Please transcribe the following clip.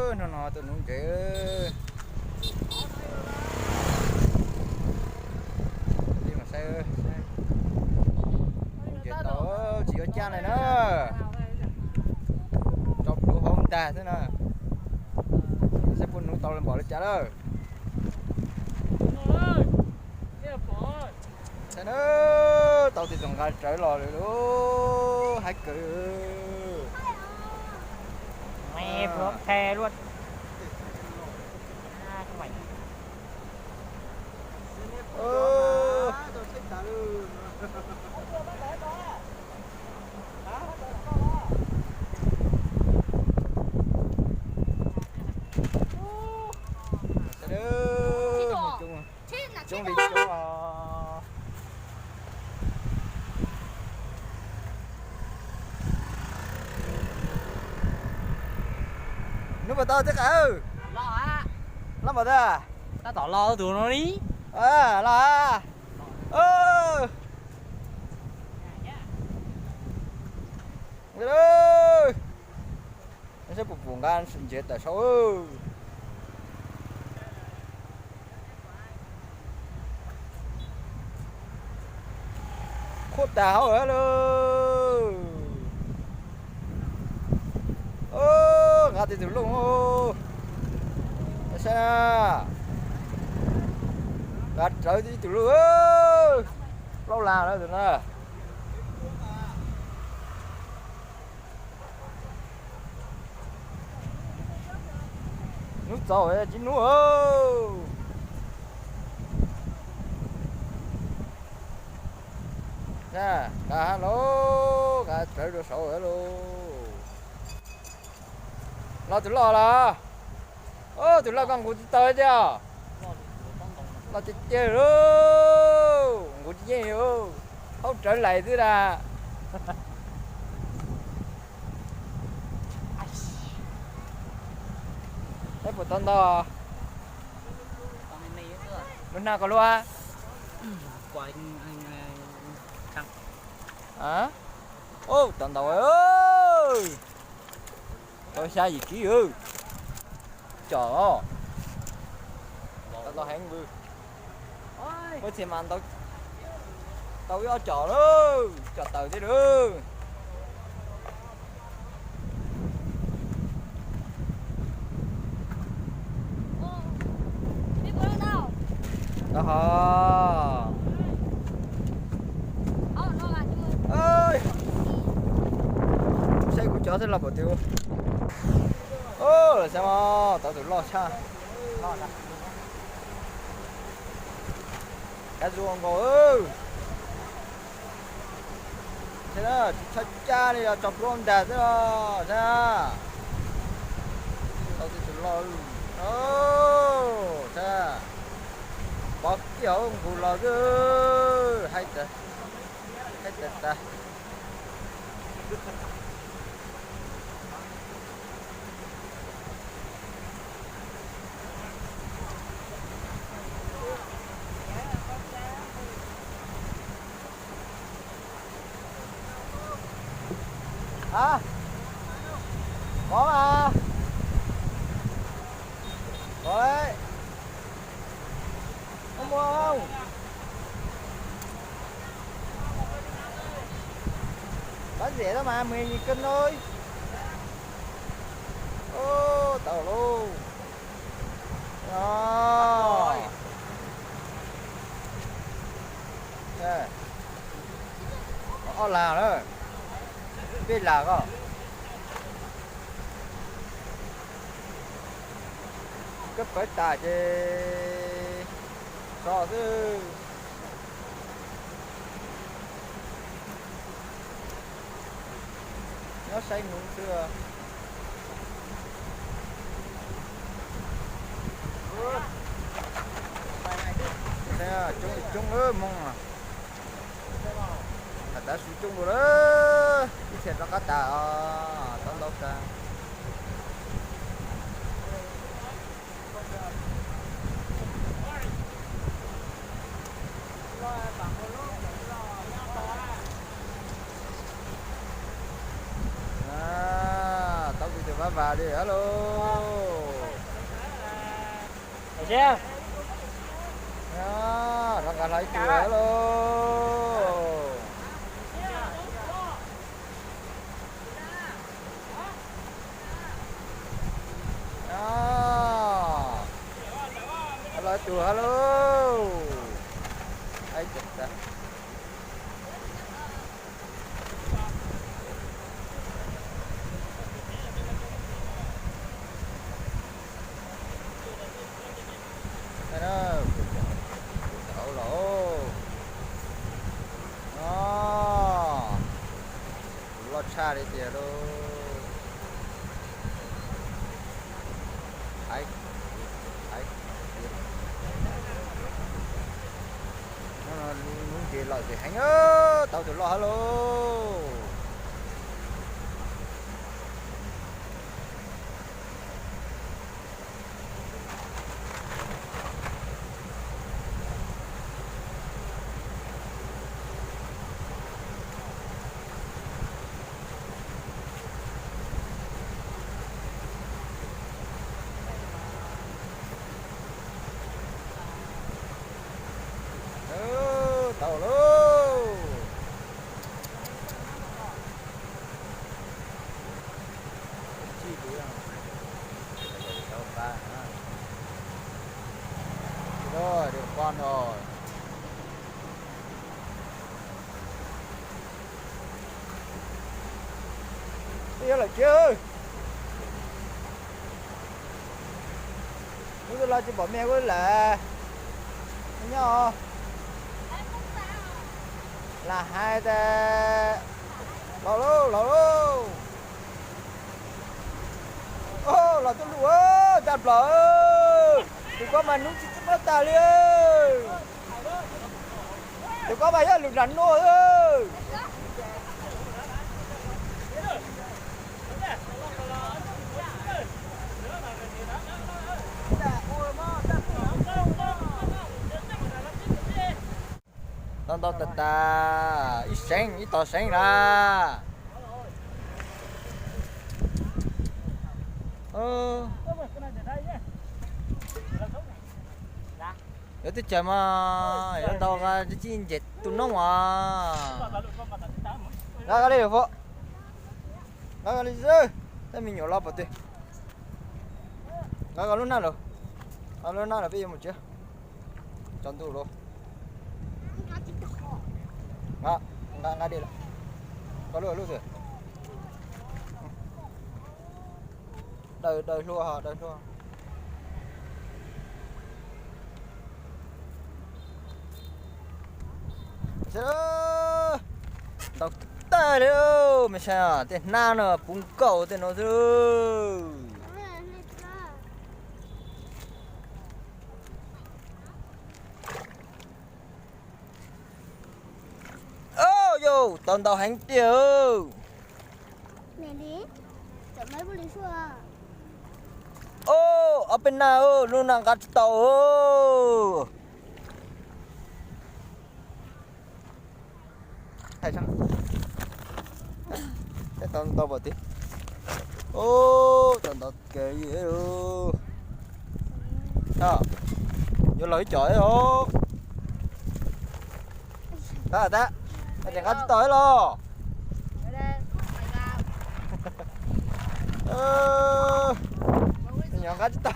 No no tus nuv ntsev. Li mas saib, nuv ntsev tau tsis yuav caj li na. Rau pluav hauv ntag xwb na. Saib puas nuv tau li npaum li cas lawm. Saib na, tau tus nqa rawv los lawm lauj, haib kawg. Coob li coob os. Nub puas tau tib qab? Los npaum ntawd. Tab tom los tus no li. Los. Saib puas pum nqa ntsev tawm saud. Qhuav tag hauj lawm lauj. Nqa tib tug looj. Saib na, nqa rawv tib tug looj. Plaub lag lawm tus na. Nub txaus tsis nub. Nqa hab lauj, nqa rawv rau saud lauj. Los tus loj los. Tus loj koj nqus tsis tau thiab. Loj tiag tiag lauj, nqus tsis yeej. Haub rawv lais xwb na. Saib puas tau ntau. Lub nag koj lub. Tau ntau. Tau xya yim kib. Cov os. Tau heev vwm. Muaj txiag mas tau ib ob cov lawm, cov tawm thiab lawm. Tau hov. Saib kuv cov xwb los pom twg. Los saib mas tau tus loj tshaj. Kab zuag nkaus. Tsis txhob cab li os, tso pluab ntag xwb os. Tau tib tus loj. Pov kiag nqus los xwb. Haib tag tag. Hab, pov mas, pov, muaj muaj hoob. Pab ntiam tab mas mười nghìn cân thôi. Tau lauj. Ob lag na, peb lag os. Kab pawv tas ces so xwb. Nyob saib nuv xwb. Coob li coob lawm Hmoob. Has tas su coob dua lawm, ib txhia rov qab tas os, tau ntau tas. Tau tus twg Vas li hab lauj. Rov nqa hlo ib tug hab lauj. Hlo ib tug hab lauj. Tau los. Loj tshaj li tiag lauj. Hnub no lub ntsiab loj tiag heev, tau tus loj hab lauj. Tau lauj. Twb yuav lawm tsiab. Kuv twb los tsis pom me kuv lawm. Nyob. Lam hais tias los lauj, los lauj. Los tuaj lug tag plaws. Tus ko mas nub tsis txawj paub tag li. Tus ko mas yog lus nram nuj. Tau ntau tas tas, ib seev ib tog seev na. Yuav twb tsaws mas yuav ntau nqa tsis nce tus noob as. Nqa li, nqa li xwb, tej me nyuam los pom twg. Nqa lub naj lawm, nqa lub naj lawm peb yuav mus tsiab. Tsaus ntuj lawm. Nqa, nqa dej lawm. Koj lub, lub twg? Daws, daws hlua, daws hlua. Ntau tag li, me saib tej hnab no puv nkaus tej no xwb. Yus tau ntau heev tiag. Ob peb naj, lub naj nqa tsis tau. Tau ntau pom twg. Tau ntau kawg li. Yuav laug ib co os. Tab tab, ces nqa tsis tau los. Nyuam nqa tsis tau.